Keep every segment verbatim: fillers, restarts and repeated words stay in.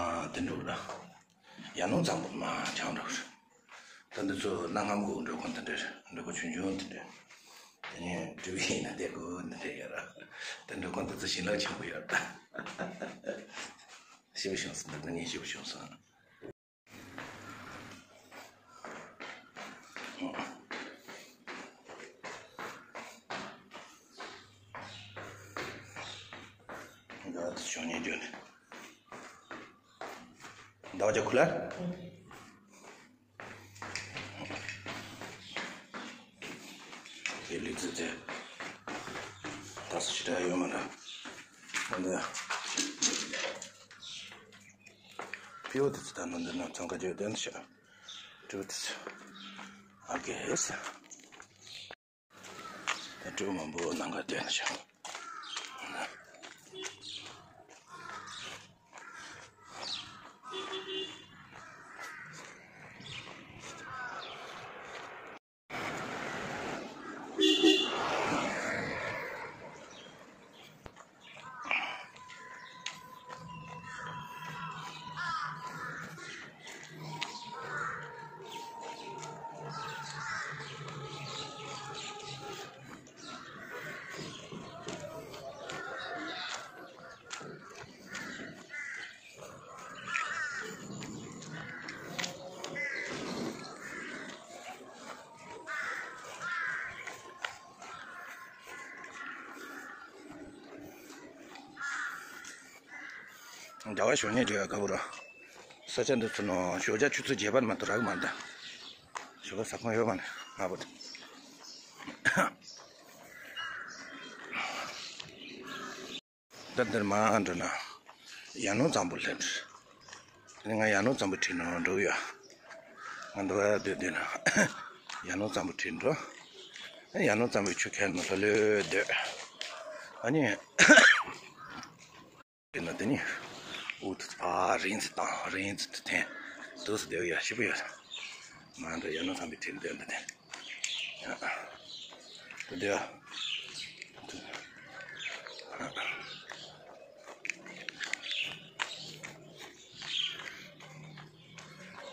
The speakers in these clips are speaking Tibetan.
ཨ་དེ་འདྲ་ར། ཡ་ནོ་ཙམ་པོ་མ་ཆང་འགྲོ་ར། ད་འདི་ཚོ་གནའ་སྔ་མོ་གི་འགྲོ་ཁང་དེ་འདྲ་ར། འགྲོ་ཁང་ཆུང་ཆུང་དེ་འདྲ། དེ་ནས་འགྲུལ་བཞུད་ཡིན་ན་དེ་དགོས་འདི་འདྲ་ཡོད་ར། དེ་འགྲོ་ཁང་དེ་ཚོ་བྱིན་རླབས་ཆེན་པོ་ཡོད་ར། ཞེ་པོ་བྱུང་སོང་། འདི་ནས་ཞེ་པོ་བྱུང་སོང་། ད་ཞོགས་ཉིན་བརྗོད་ནས། ཟླ་བ་བརྒྱ་ཁུ་ལ། དེ་ལུས་རྩལ་རྩལ། ད་སུ་ཞིག་འདྲ་ཡོད་མ་འདྲ། འདི། ཕིའུ་དེ་ཚོ་ད་ནང་འདི་ནང་ཚང་ཀ་བརྗོད་དོན་ཤ། ཕིའུ་དེ་ཚོ། ཨ་གེ་ཧེ་ས། ད་སྤྲེའུ་མང་པོ་ནང་ག་བསྡད་ན་ཆོག་ཟླ་བ་ཞོགས་ཉིན་བྲེལ་བ་དགའ་པོ་ར། ས་ཆ་འདི་ཚོ་ནང་ཞོགས་ཇ་ཆུ་ཚོད་བརྒྱད་པར་མ་གཏོགས་རག་མ་འདུག་ཞོགས་པ་ཟ་ཁང་ཡོད་མ་རེད་ང་བོ། ད་འདིར་མར་འགྲོ་ན། ཡ་ནོ་གཙང་པོ་སླེབས་འགྲོ། ང་ཡ་ནོ་གཙང་པོ་ཁྲིད་ནང་འགྲོ་གི་ཡོད། ང་འདི་བ་སྡོད་སྡོད་ན། ཡ་ནོ་གཙང་པོ་ཁྲིད་འགྲོ། ཡ་ནོ་གཙང་པོའི་ཆུ་ཁའི་ནང་ལྷོད་ལྷོད་སྡོད། ཨ་ནི། དེ་ན་དེ་ནི། འུ་ཐུག་ཨ་རིང་ཙི་དང་རིང་ཙི་དུ་འཐེན། དུ་སུ་སྡོད་ཡ་ཞིབ་ཡོད། མ་འདྲ་ཡ་ནོ་གཙང་པོའི་ཁྲིད་སྡོད་འདི་འཐེན། དེ་འདི།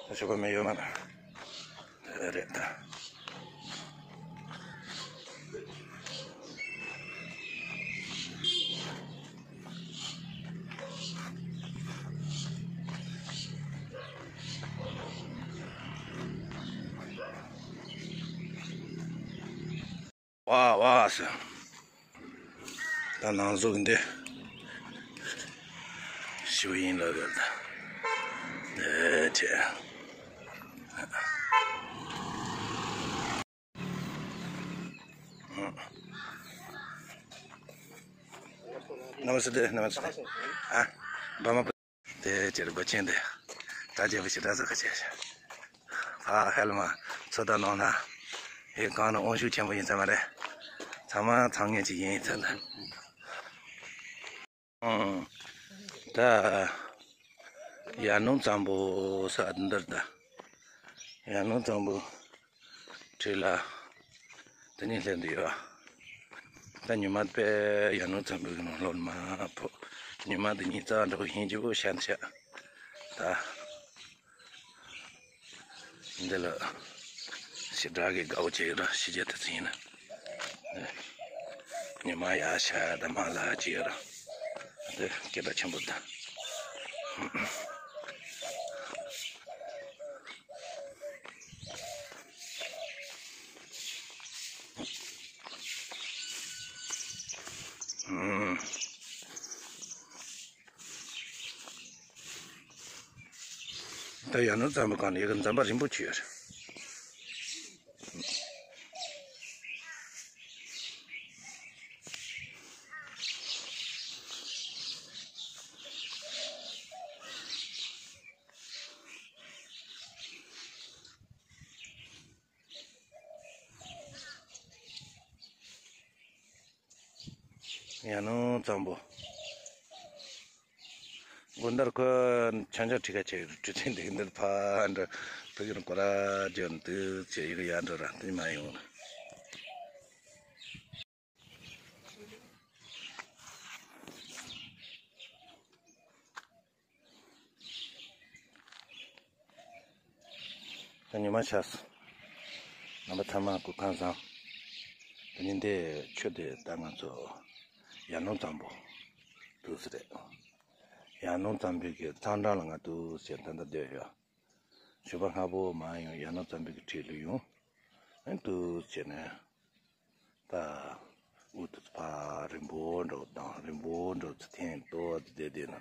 ད་ཞོགས་པ་མེ་ཡོད་མ་རེད་ད། ཝ་ཝ་ཟེར། ད་ནང་ཟུག་འདི། ཞུ་ཡིན་ལ་ག་ད། ཨེ་ཆེ། ནམ་སེ་དེ་ནམ་སེ་དེ། ཨ། འབའ་མ། དེ་ཅེར་སྒོ་ཆེན་དེ། ད་རྒྱལ་པོ་ཞེ་དྲག་བཟོ་ཁ་ཆེ་ཤ། ཕ་ཧེ་ལ་མ་ཚོ་ད་ནང་ན། ཧེ་གང་ན་དབང་ཤུགས་ཆེན་པོ་ཡིན་ས་མ་རེད། ཚང་མ་ཚང་ངེས་ཅིག་ཡིན་ཚ་ད། ཨང་། ད། ཡ་ནོ་གཙང་པོ་ས་འདིར་ད། ཡ་ནོ་གཙང་པོ། ཁྲིད་ལ། དེ་ནས་སླེབས་འདི་ཡོད། ད་ཉི་མ་དཔེ་ཡ་ནོ་གཙང་པོའི་ནང་ལོག་མ་ཕོ། ཉི་མ་འདི་ཉིན་རྩ་འགྲོ་ཧིན་ཅི་པོ་ཤ་འདི་ཤ། ད། འདི་ལ། ཞེ་དྲག་གི་དགའ་བོ་བྱེད་ཡོད་ར་ཕྱི་རྒྱལ་དུ་ཚིག་ཡིན་ན། ཉི་མ་ཡ་ཤ་ད་མ་ལ་ཅི་ཡོད་ར། འདི་སྐད་གྲགས་ཆེན་པོ་ད། ད་ཡ་ནོ་གཙང་པོ་གང་ནས་ཡ་གི་འཛམ་པ་རིན་པོ་ཆེ་ཡོད་རེད། ཡ་ནོ་གཙང་པོ། དགོན་དར་ཁོ་ཆང་ཆང་ཁྲི་ཁ་ཆེ་གྲུ་ཆེན་འདི་འདིར་ཕ་འདྲ་ཕ་གིར་གོ་ར་ཇོན་དུ་ཆེ་ཡི་གི་ཡ་འདྲ་ར་དེ་མ་ཡོང་། ཉི་མ་ཤར་སོང་། རྣམ་པ་ཚང་མ་སྐུ་ཁམས་བཟང་། དེ་ནི་འདི་ཆུ་དེ་ད་ང་ཚོ་ཡར་ཀླུང་གཙང་པོ་འདུག་སེ་རེད། ཡར་ཀླུང་གཙང་པོའི་གི་གཙང་འགྲམ་ལ་ང་འདུག་སེ་ད་ལྟ་སྡོད་ཡོད། ཞོགས་པ་སྔ་པོ་མར་ཡོང་ཡར་ཀླུང་གཙང་པོའི་གི་འཁྲིས་ལ་ཡོང་། ཨ་འདུག་སེ་ནས། ད་འུ་ཐུག་ཕ་རིང་པོ་འགྲོ་དང་རིང་པོ་འགྲོ་ཚུལ་ཐེངས་ཏོག་ཙམ་བསྡད་བསྡད་ན།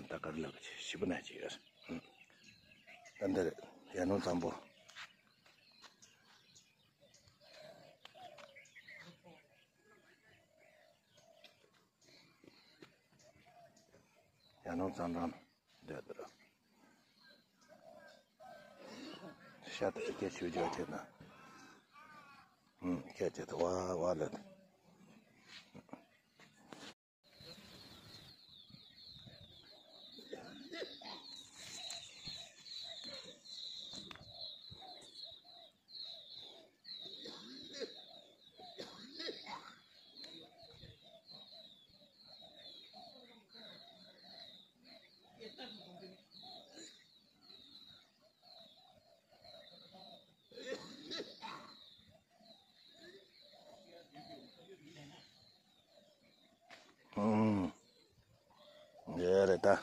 ད་ག་རེ་ལབ་ཀྱི་ཞིབ་པ་ན་ཅིག་ཡོད། ད་འདིར་ཡར་ཀླུང་གཙང་པོ། ཡར་ཀླུང་གཙང་འགྲམ་འདི་འདིར། ཤ་དེ་སྐད་ཆོས་རྒྱག་དེ་ན། ཨུམ་སྐད་ཆ་དེ་ཝ་ཝ་ལ། ཨུམ། ཡོད་རེད་ད།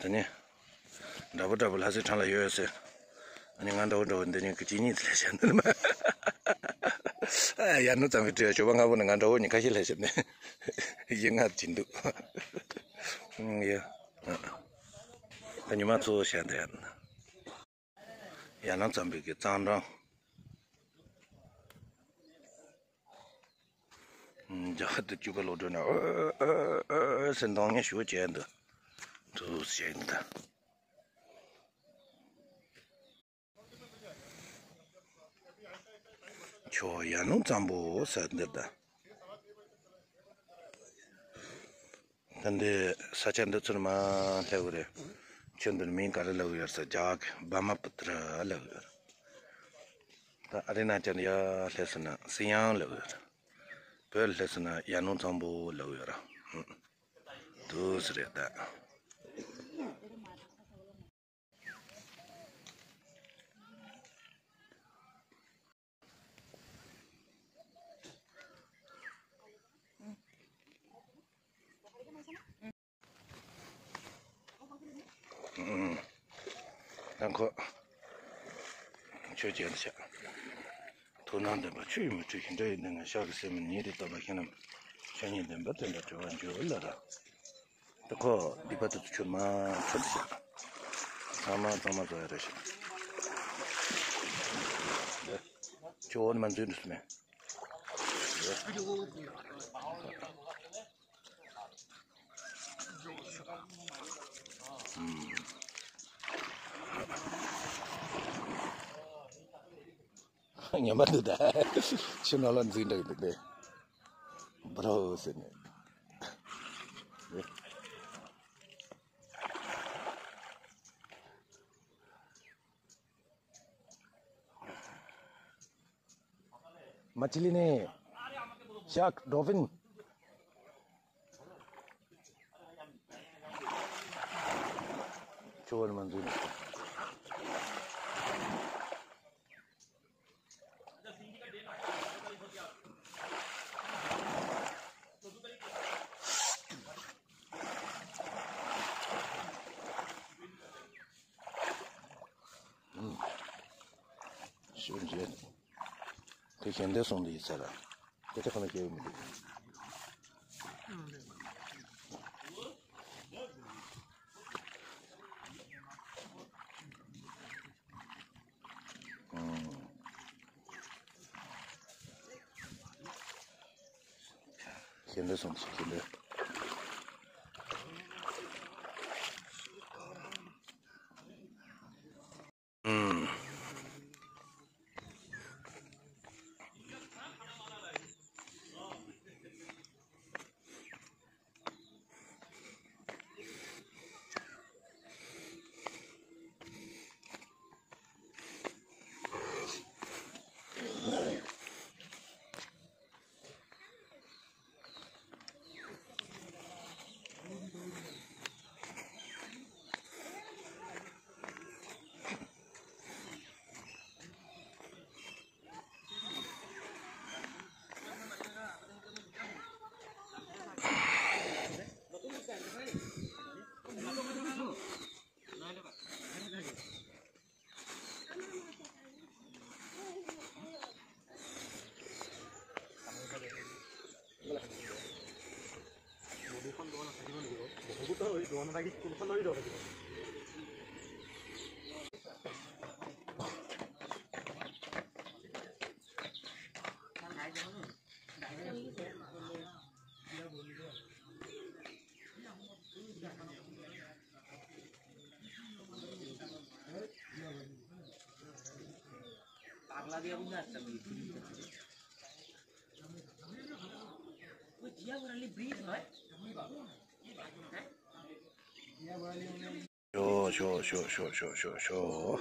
དེ་ནི། འདྲ་པོ་འདྲ་པོ་ལྷ་སའི་འགྲམ་ལ་ཡོད་ཟེར། ཨ་ནི་ང་འདྲ་པོ་འདྲ་པོ་འདི་ནི་གཅིག་གཉིས་ལས་བྱས་འདུག་ལ། ཡར་ཀླུང་གཙང་པོའི་འགྲམ་ཞོགས་པ་སྔ་པོ་ནས་ང་འདྲ་པོ་ཉིན་ཁ་ཤས་ལས་བྱས་ནས། ཡིན་ང་བྱིན་འདུག་ཡ། ད་ཉི་མ་གཙོ་བོ་བྱས་འདི་ཡང་། ཡར་ཀླུང་གཙང་པོའི་གི་གཙང་འགྲམ། རྒྱ་གར་དུ་སྐྱོད་ག་ལོག་འགྲོ་ན་ཨོ་ཨོ་ཨོ་ཨོ་ཟེར་འདང་ངེས་ཞུ་བྱས་འདུག་འདུག་བྱས་འདུག་ཁྱོད་ཡར་ཀླུང་གཙང་པོ་ཟེར་འདི་ད། ད་འདི་ས་ཆ་འདི་ཚུར་མར་སླེབས་གི་རེད། ཁྱོད་འདིར་མིང་ག་རེ་ལབ་ཡོད་ཟེར་རྒྱ་གི་བྷ་མ་པུ་ཏྲ་ལབ་ཡོད། ད་ཨ་རི་ན་ཅན་ཡར་སླེབས་སོང་ན་སི་ཡང་ལབ་ཡོད། བོད་སླེབས་སོང་ན་ཡར་ཀླུང་གཙང་པོ་ལབ་ཡོད་ར། འདུག་སེ་རེད་ད། ཨང་ཁོ། ཆོས་ཅན་ཤག་ཐུགས་སྣང་ལྡན་པ་ཆོས་ཡིན་མི་ཆོས་ཤིང་འདྲ་ཡིན་འདི་ང་ཤག་གི་སེམས་ཉིད་དུ་རྟོགས་པ་ཤེས་རྣམས་ཆོས་ཉིད་ལྡན་པ་དེ་འདྲ་གྲོལ་བར་འགྱུར་ལ་ར། ད་ཁོ་སྡིག་པ་དེ་ཚོ་ཆུར་མ་ཆུར་དུ་ཤག་ཚང་མ་གཙང་མ་བཟོ་ཡ་རེད་ཤག་ཁྱོད་འོ་ནི་མ་འཛུལ་འདུག་སྨས། ངན་པ་འདུག་ད། ཕྱི་ནང་ལ་འཛིན་འདྲ་གི་འདུག་སྟེ། བྲོ་ཟེར་ནས། མ་ཆི་ལི་ནི། ཤག་ཌོལ་ཕིན། ཁྱོད་མ་འཛུལ་ནས། ཤོད་རྗེས། དེ་གཞན་དོན་སོང་དུ་ཡིན་ས་ར། དེ་ཚོ་ཁོ་ན་སྐྱེ་བོ་མི་འདུག་གཞན་དོན་སོང་དུ་ཡིན་ས་ར། ཤོ་ཤོ་ཤོ།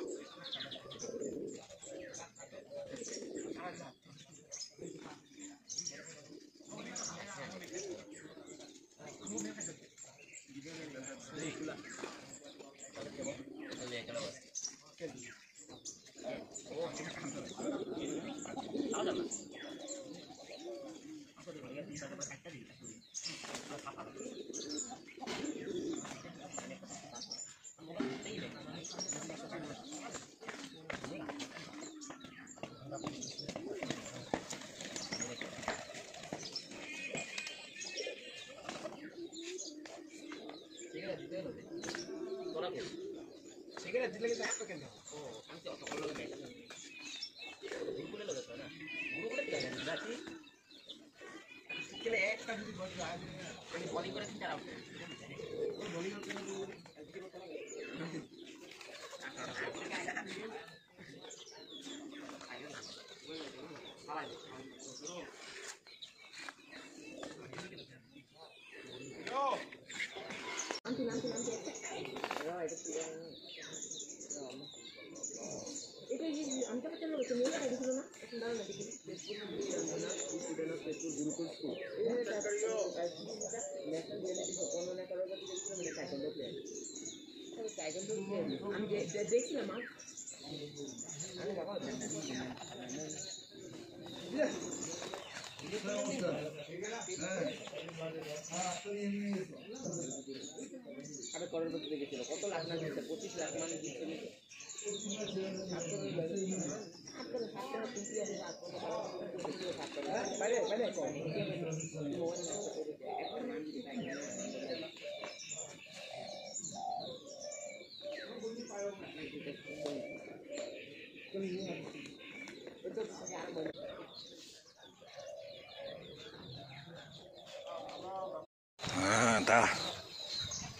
ད་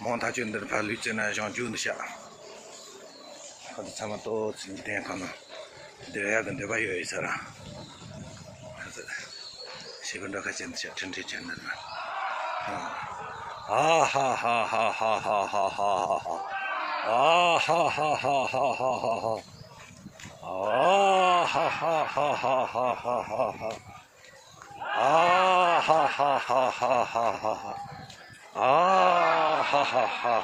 མོང་ཐག་ཆོད་འདིར་ཕར་ལུས་ཙེ་ན་ཞང་རྒྱུ་འདི་ཤག་ཁོ་ཚོ་ཚང་མ་ལྟོ་ཚིག་འདི་ཁོ་ན་འདིར་ཡག་གི་འདོད་པ་ཡོད་ཡོད་ས་ར། ཁོ་ཚོ་ཞེ་པོ་འགྲོ་ཁ་ཅན་འདི་ཤག་ཁྲིན་ཁྲི་ཅན་འདི་ན། ཨ་ཧ་ཧ་ཧ། ཨ་ཧ་ཧ་ཧ། ཨ་ཧ་ཧ་ཧ། ཨ་ཧ་ཧ་ཧ། ཨ་ཧ་ཧ་ཧ། ཨ་ཧ་ཧ་ཧ། ཨ་ཧ་ཧ་ཧ།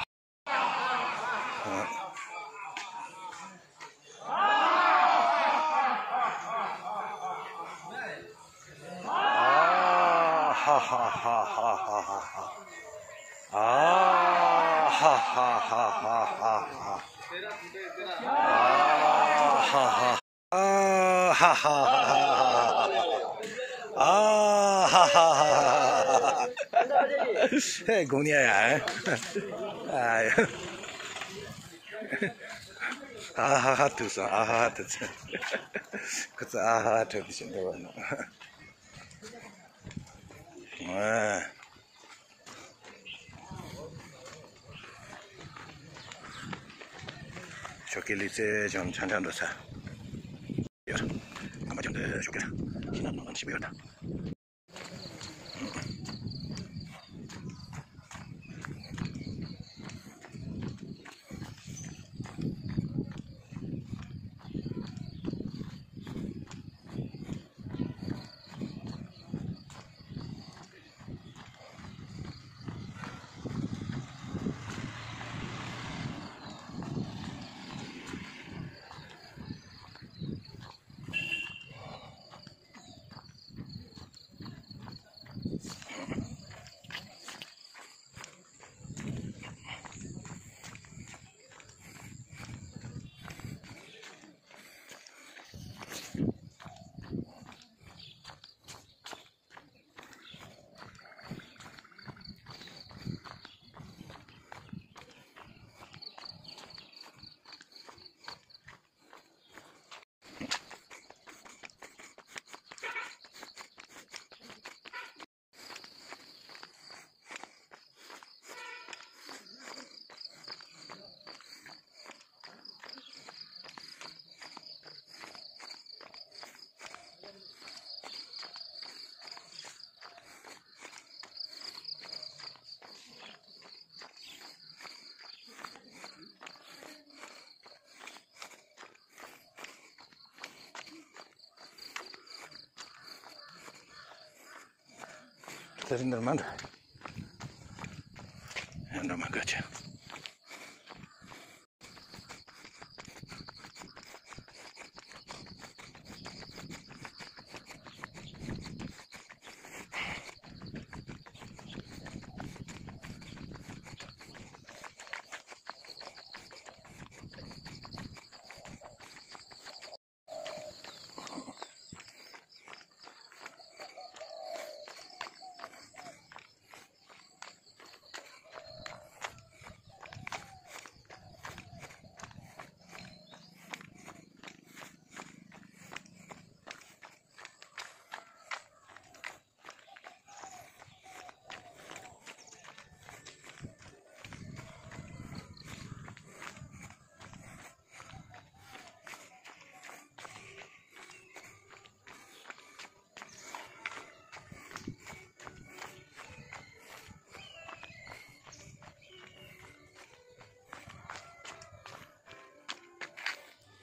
ཨ་ཧ་ཧ། ཨ་ཧ་ཧ་ཧ། ཨ་ཧ་ཧ་ཧ། ཧེ་དགོང་ཉལ་ཡ། ཨ་ཡ། ཨ་ཧ་ཧ་ཐུག་སོང་། ཨ་ཧ་ཧ་ཐུག་སོང་། ཁོ་ཚོ་ཨ་ཧ་ཧ་ཐུག་བཞིན་འདུག་བ་ན། ཨ། ཞོགས་ཀའི་ལུས་རྩལ་ཅུང་ཆང་ཆང་འགྲོ་ས་ཡོད། ངམ་ཅུང་དུ་ཞོགས་ཀའི་ཤིང་ནགས་ནང་ཞིབ་ཡོད་ད། དེ་རིང་འདིར་མ་འགྲོ། ཡང་འགྲོ་མ་དགོས་ཆེ།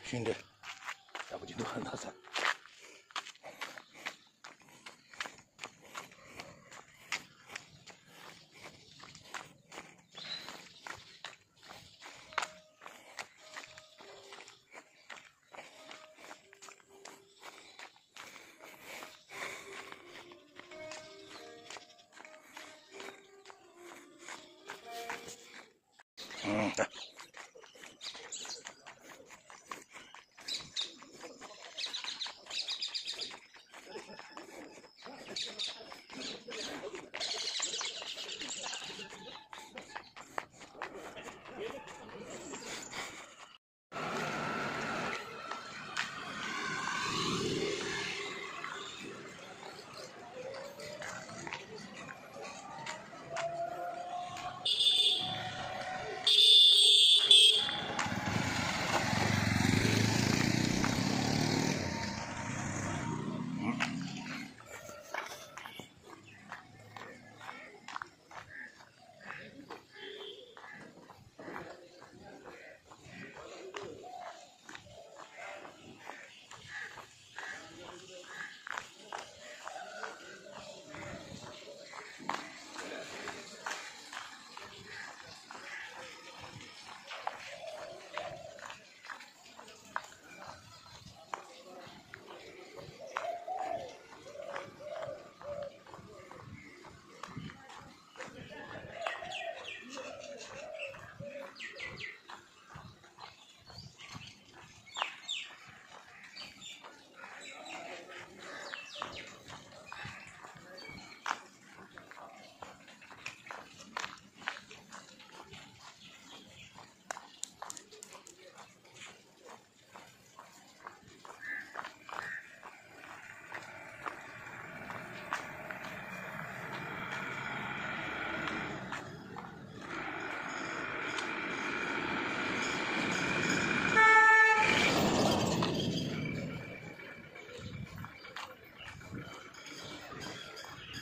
ཤིན་ཏུ་ཡག་པོ་ཅིག་འདུག་ཨ། ན་ས།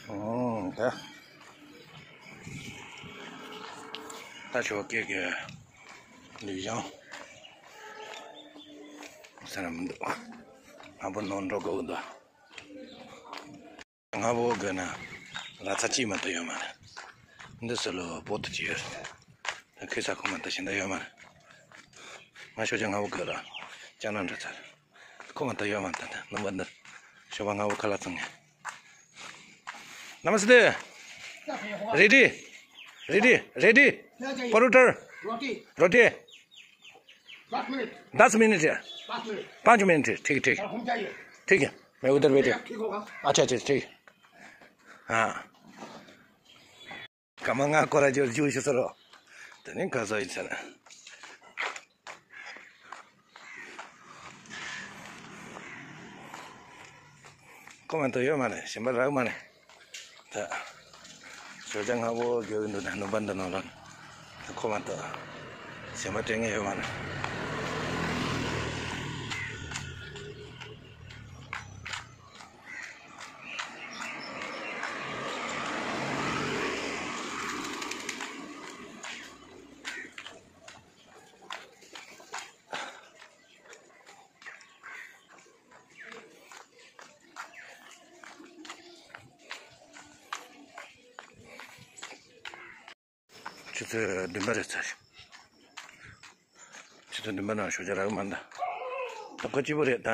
ཨོ། ད་ད་ཆོ་སྐད་ཀྱི་ལུས་ཤིང་ས་ར་མི་འདུག་ང་པོ་ནང་འགྲོ་དགོས་འདུག་སྔ་པོ་དགོས་ན་ར་ཚ་གཅིག་མ་གཏོགས་ཡོད་མ་རེད། འདི་སུ་ལོ་པོ་ཏི་གཅིག་ཡོད་རེད། ད་ཁོས་ས་ཁོ་མ་གཏོགས་གཞན་དག་ཡོད་མ་རེད། ང་ཤོག་ཅང་སྔ་པོ་དགོས་ར། ཅང་ན་འདྲ་ཚར། ཁོ་མ་གཏོགས་ཡོད་མ་རེད། ད་ནུབ་པ་འདི་ཤོག་པ་སྔ་པོ་ཁ་ལག་ཚང་ངེ། नमस्ते। Ready, ready, ready. क्या चाहिए? परोटर। रोटी। रोटी। दस मिनट। दस मिनट है। पाँच मिनट। पाँच मिनट है, ठीक, ठीक। और हम जाइए। ठीक है, मैं उधर बैठे। ठीक होगा। अच्छा, अच्छा, ठीक। हाँ। कमांगा कोरा जो जूस सरो। तने का सोई सना। ཁོ་མ་གཏོགས་ཡོད་མ་རེད། གཞན་པ་རག་མ་རེད། ད་ཞོགས་ཇ་སྔ་པོ་རྒྱག་གི་འདུག་ན་ནུབ་པ་འདི་ནང་ལ་ཁོ་མ་གཏོགས་གཞན་པ་སྤྲད་མཁན་ཡོད་མ་རེད། ཚོད་བདུན་པ་རེད་ཚར། ཆུ་ཚོད་བདུན་པ་ནང་ཞོགས་ཇ་རག་མ་འདའ། ད་ཁ་གཅིག་པོ་རེད་ད།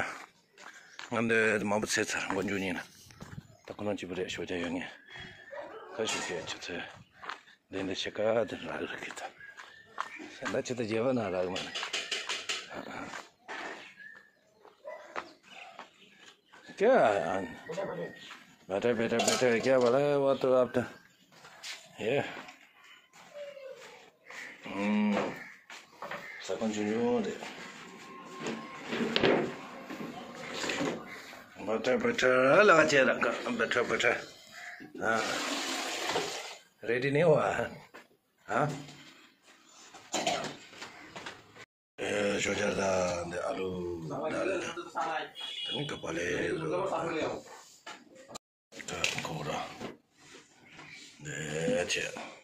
ང་འདི་མང་པོ་ཚེ་ཚར་མགོ་མཇུག་གཉིས་ན། ད་ཁོ་ན་གཅིག་པོ་རེད་ཞོགས་ཇ་ཡོད་ངེས། ཁ་ཞོགས་ཇ་ཆུ་ཚོད། འདི་འདི་ཕྱེད་ཀ་དེ་རག་རག་གི་ད། ད་ཆུ་ཚོད་བརྒྱད་པ་ནང་རག་མ་རེད། क्या? बैठे, बैठे, बैठे, क्या बोला है? वो तो आप तो, ये। हम्म, सकन जुनियो दे। बैठे, बैठे, लगा चेहरा का, बैठे, बैठे। हाँ। रेडी नहीं हुआ है? हाँ? ཞོགས་ཇ་དང་འདི་ཨ་ལུ་དང་ད་ནི་ཀ་པ་ལེ་ལུ་ད་ཁོ་ར་འདི་ཆེ།